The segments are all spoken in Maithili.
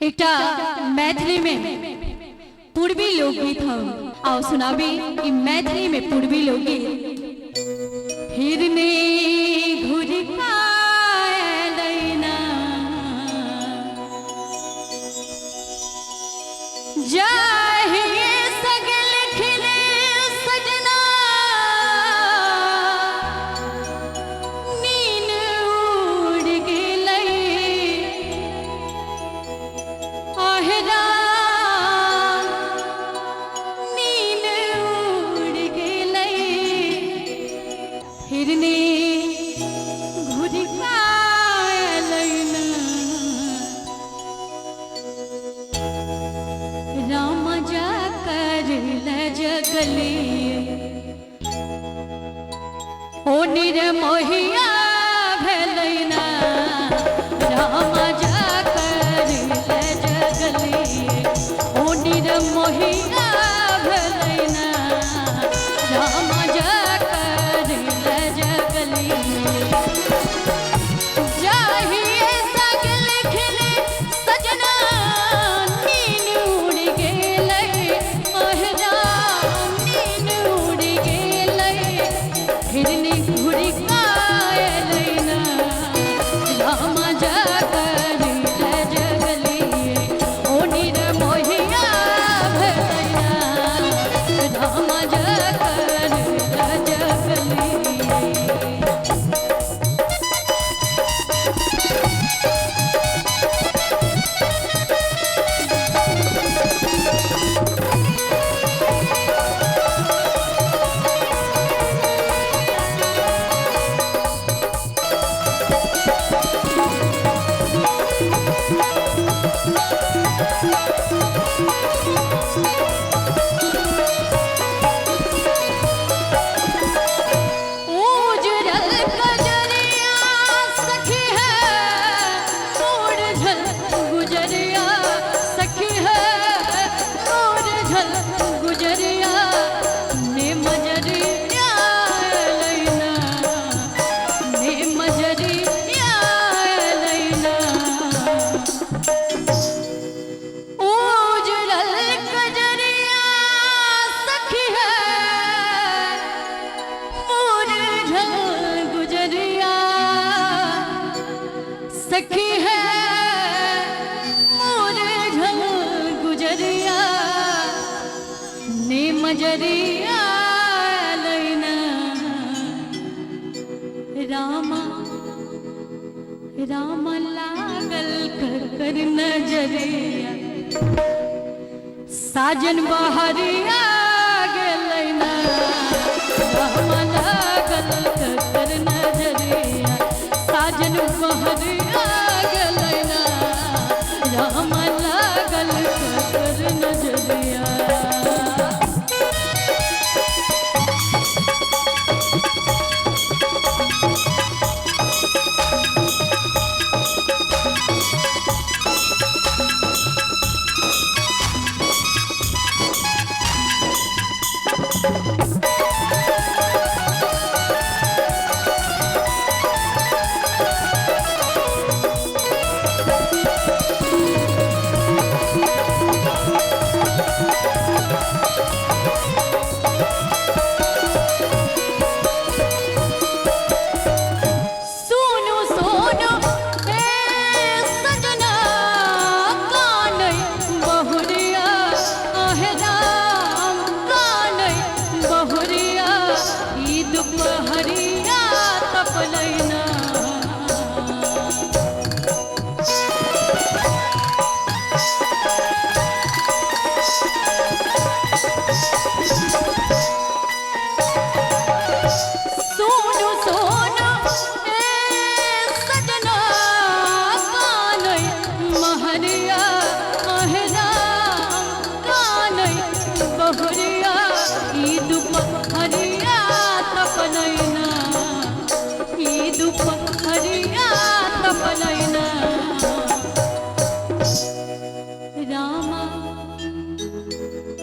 एकटा मैथिली में पूर्वी लोकगीत हम आओ सुनाबी ई मैथिली में पूर्वी लोकगीत। फिरने घुर ना जाहिए सगल खिले सजना, नीन उड़ गेलै आहरा, नीन उड़ गेलै। फिरने घुर अयलै ना, राम जा कर जगली ओ निरमोहिया भेलै ना। राम जा कर जगली ओ निरमोहिया भेलै ना। राम जा कर जगली जाहिए सगल खिले सजना, नीन उड़ गेलै महराम, नीन उड़ गेलै। फिरनी घुरि अयलै ना, राम जा कर जगलिए ओ निरमोहिया भेलै ना। राम जा कर जगलिए। उजरल कजरिया सखी है, उड़झल गुजरिया सखी है, उड़झल गुजरिया ने मजरिया लैना, ने मजरिया लैना। उजरल कजरिया सखी है, मुरझल गुजरिया सखी है, मुरझल गुजरिया ने मजरिया लैना। रामा राम लागल कर नजरिया, साजन बहरिया गेलै ना। राम लागल कर नजरिया, साजन बहरिया गेलै ना। राम लागल कर नजरिया। सोनू सोनू ए सजना, कानै बहुरिया आहे राम, कानै बहुरिया ई दुपहरिया तपलै ना। सोनू सोनू ए सजना, कानै महरिया आहे राम, कानै बहुरिया ई दुपहरिया तपलै ना, ई दुपहरिया तपलै ना। रामा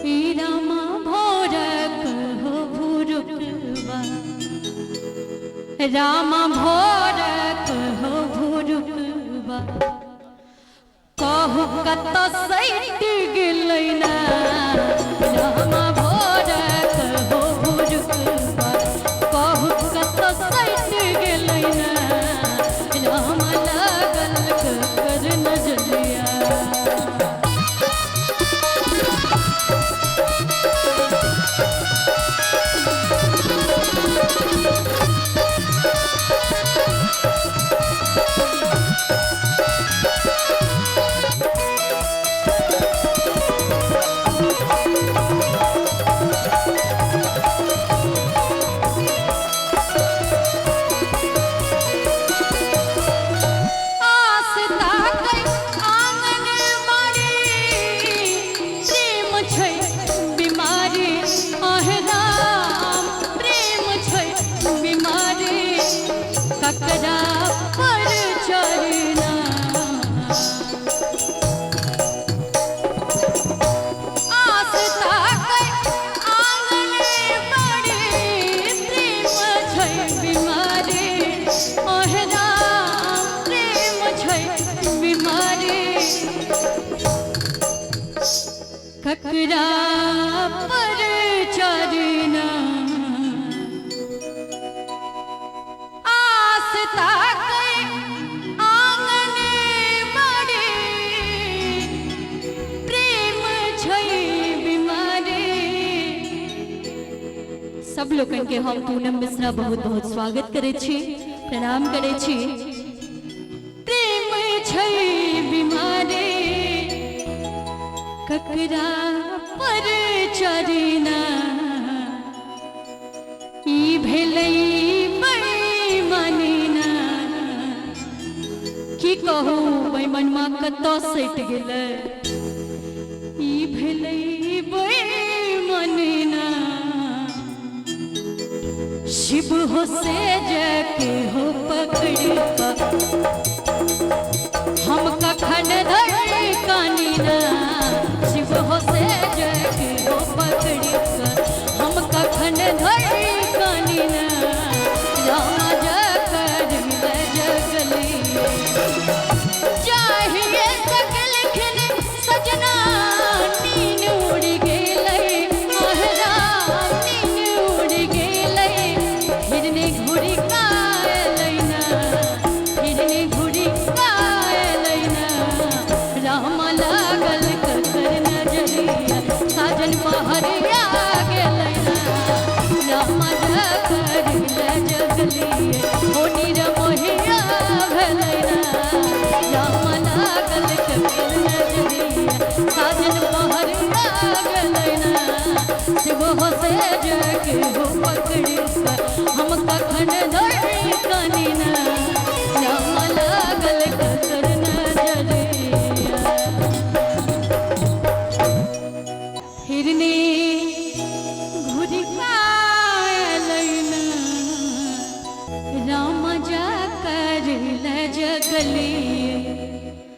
ई रामा भोरक हो भुरुकवा, राम भोरक हो भुरुकवा, कहु कतऽ सटि गेलै ना रामा भोरक हो भुरुकबा कहू कतऽ सटि गेलै ना रामा लागल ककर नजरिया। आस ताकै आंगन बाड़ी प्रेम छै बीमारी आहे राम प्रेम छै बीमारी ककरा पर चढ़ना। आस ताकै आंगन बाड़ी प्रेम छै बीमारी आहे राम प्रेम छै बीमारी ककरा पर चढ़ना। आस ताकै आंगन बाड़ी प्रेम छै बीमारी। सब लोगन के हम पूनम मिश्रा बहुत बहुत स्वागत करै छी, प्रणाम करै छी। प्रेम छै बीमारी ककरा पर चढ़ना ई भेलै बेईमानी ना। की कहू बेईमानमा कतऽ सटि गेलै ई भेलै बेईमानी ना। शिव हो से जके हो पकड़ हम कखन धरि कानी ना। शिव हो से जके हो पकड़ हम कखन धरि कानी ना। रामा जकर मिल जगली चाहिए सकलखिन सजना नीन उड़ गेलै महराम नीन उड़ गेलै फिरने घुरि कायलै ना फिरने घुरि कायलै ना। राम लागल ककर नजरिया साजन पहरिया गेलै ना। राम जकर जगलिए हो निरमोहिया भेलै ना। राम लागल ककर नजरिया साजन पहरिया गेलै ना। शिव हो से जग हो पकड़ हम कखन